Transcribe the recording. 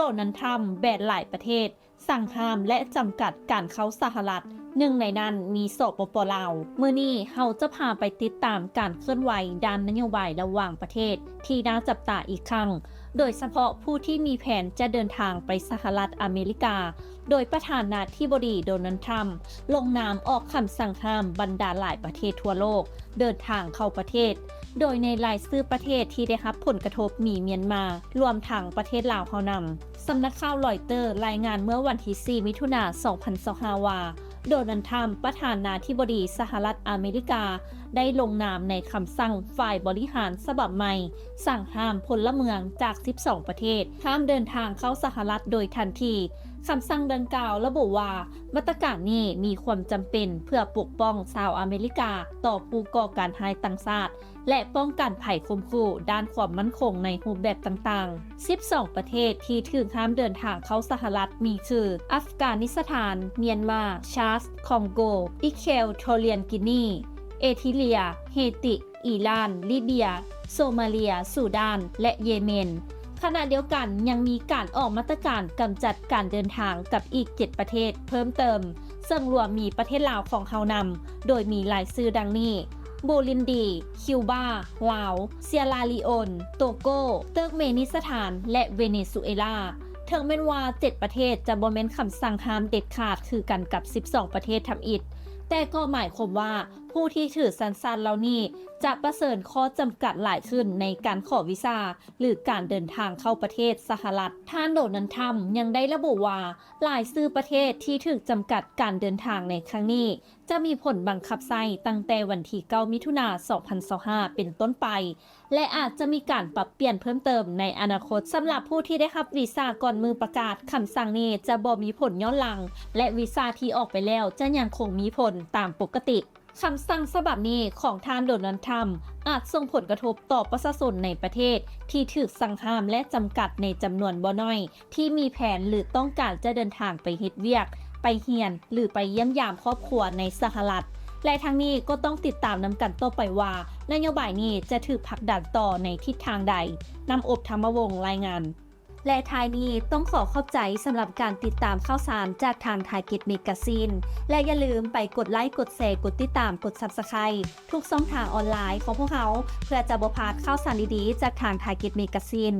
ໂດນັລ ທຣຳ ແບນຫຼາຍປະເທດ ສັ່ງຫ້າມ ແລະ ຈຳກັດການເຂົ້າສະຫະລັດ, ໜຶ່ງໃນນັ້ນມີ ສປປ ລາວ. ມື້ນີ້ເຮົາຈະພາໄປຕິດຕາມການເຄື່ອນໄຫວດ້ານນະໂຍບາຍລະຫວ່າງປະເທດທີ່ໜ້າຈັບຕາອີກຄັ້ງ, ໂດຍສະເພາະຜູ້ທີ່ມີແຜນຈະເດີນທາງໄປສະຫະລັດອາເມລິກາ, ໂດຍປະທານາທິບໍດີ ໂດນັລ ທຣຳ ລົງນາມອອກຄຳສັ່ງຫ້າມບັນດາຫຼາຍປະເທດທົ່ວໂລກ ເດີນທາງເຂົ້າປະເທດ, ໂດຍໃນລາຍຊື່ປະເທດທີ່ໄດ້ຮັບຜົນກະທົບມີມຽນມາ, ລວມທັງປະເທດລາວເຮົານຳ. ສຳນັກຂ່າວລອຍເຕີລາຍງານເມື່ອວັນທີສີ່ ມິຖຸນາ ສອງພັນຊາວຫ້າ ວ່າ ໂດນັລ ທຣຳ ປະທານາທິບໍດີສະຫະລັດອາເມລິກາ ໄດ້ລົງນາມໃນຄຳສັ່ງຝ່າຍບໍລິຫານສະບັບໃໝ່ ສັ່ງຫ້າມພົນລະເມືອງຈາກສິບສອງປະເທດ ຫ້າມເດີນທາງເຂົ້າສະຫະລັດໂດຍທັນທີ. ຄຳສັ່ງດັ່ງກ່າວລະບຸວ່າ ມາດຕະການນີ້ມີຄວາມຈຳເປັນເພື່ອປົກປ້ອງຊາວອາເມລິກາຕໍ່ຜູ້ກໍ່ການຮ້າຍຕ່າງຊາດ ແລະ ປ້ອງກັນໄພຂົ່ມຂູ່ດ້ານຄວາມໝັ້ນຄົງໃນຮູບແບບຕ່າງໆ. ສິບສອງປະເທດທີ່ຖືກຫ້າມເດີນທາງເຂົ້າສະຫະລັດມີຄື ອັຟການິສະຖານ, ມຽນມາ, ຊາດ, ຄອງໂກ, ອີເຄວໂທຣຽນກິນີ, ເອທີເຣຍ, ເຮຕິ, ອີຣານ, ລີເບຍ, ໂຊມາເລຍ, ຊູດານ ແລະ ເຢເມນ. ຂະນະດຽວກັນຍັງມີການອອກມາດຕະການກຳຈັດການເດີນທາງກັບອີກເຈັດປະເທດເພີ່ມເຕີມ, ເຊິ່ງລວມມີປະເທດລາວຂອງເຮົານຳ, ໂດຍມີລາຍຊື່ດັ່ງນີ້: ບູລິນດີ, ຄິວບາ, ລາວ, ຊຽລາລີໂອນ, ໂຕໂກ, ເຕີກເມນິສະຖານ ແລະ ເວເນຊູເອລາ. ເຖິງແມ່ນວ່າເຈັດປະເທດຈະບໍ່ແມ່ນຄຳສັ່ງຫ້າມເດັດຂາດຄືກັນກັບສິບສອງປະເທດທຳອິດ, ແຕ່ກໍໝາຍຄວາມວ່າ ຜູ້ທີ່ຖືສັນຊາດເຫຼົ່ານີ້ຈະປະເຊີນຂໍ້ຈຳກັດຫຼາຍຂຶ້ນໃນການຂໍວີຊາ ຫຼື ການເດີນທາງເຂົ້າປະເທດສະຫະລັດ. ທ່ານ ໂດນັລ ທຣຳ ຍັງໄດ້ລະບຸວ່າ ລາຍຊື່ປະເທດທີ່ຖືກຈຳກັດການເດີນທາງໃນຄັ້ງນີ້ ຈະມີຜົນບັງຄັບໃຊ້ຕັ້ງແຕ່ວັນທີເກົ້າ ມິຖຸນາ ສອງພັນຊາວຫ້າ ເປັນຕົ້ນໄປ ແລະ ອາດຈະມີການປັບປ່ຽນເພີ່ມເຕີມໃນອະນາຄົດ. ສຳລັບຜູ້ທີ່ໄດ້ຮັບວີຊາກ່ອນມື້ປະກາດ, ຄຳສັ່ງນີ້ຈະບໍ່ມີຜົນຍ້ອນຫຼັງ ແລະ ວີຊາທີ່ອອກໄປແລ້ວຈະຍັງຄົງມີຜົນຕາມປົກກະຕິ. ຄຳສັ່ງສະບັບນີ້ຂອງທ່ານ ໂດນັລ ທຣຳ ອາດສົ່ງຜົນກະທົບຕໍ່ປະຊາຊົນໃນປະເທດທີ່ຖືກສັ່ງຫ້າມ ແລະ ຈຳກັດໃນຈຳນວນບໍ່ໜ້ອຍ ທີ່ມີແຜນ ຫຼື ຕ້ອງການຈະເດີນທາງໄປເຮັດວຽກ, ໄປຮຽນ ຫຼື ໄປຢ້ຽມຢາມຄອບຄົວໃນສະຫະລັດ ແລະ ທັງນີ້ກໍຕ້ອງຕິດຕາມນຳກັນຕໍ່ໄປວ່າ ນະໂຍບາຍນີ້ຈະຖືກຜັກດັນຕໍ່ໃນທິດທາງໃດ. ນ້ຳອົບ ທຳມະວົງ ລາຍງານ. ແລະ ທ້າຍນີ້ຕ້ອງຂໍຂອບໃຈສຳລັບການຕິດຕາມຂ່າວສານຈາກທາງ Target Magazine ແລະ ຢ່າລືມໄປກົດໄລ, ກົດແຊ, ກົດຕິດຕາມ, ກົດ Subscribe ທຸກຊ່ອງທາງອອນລາຍຂອງພວກເຮົາ ເພື່ອຈະບໍ່ພາດຂ່າວສານດີໆຈາກທາງ Target Magazine.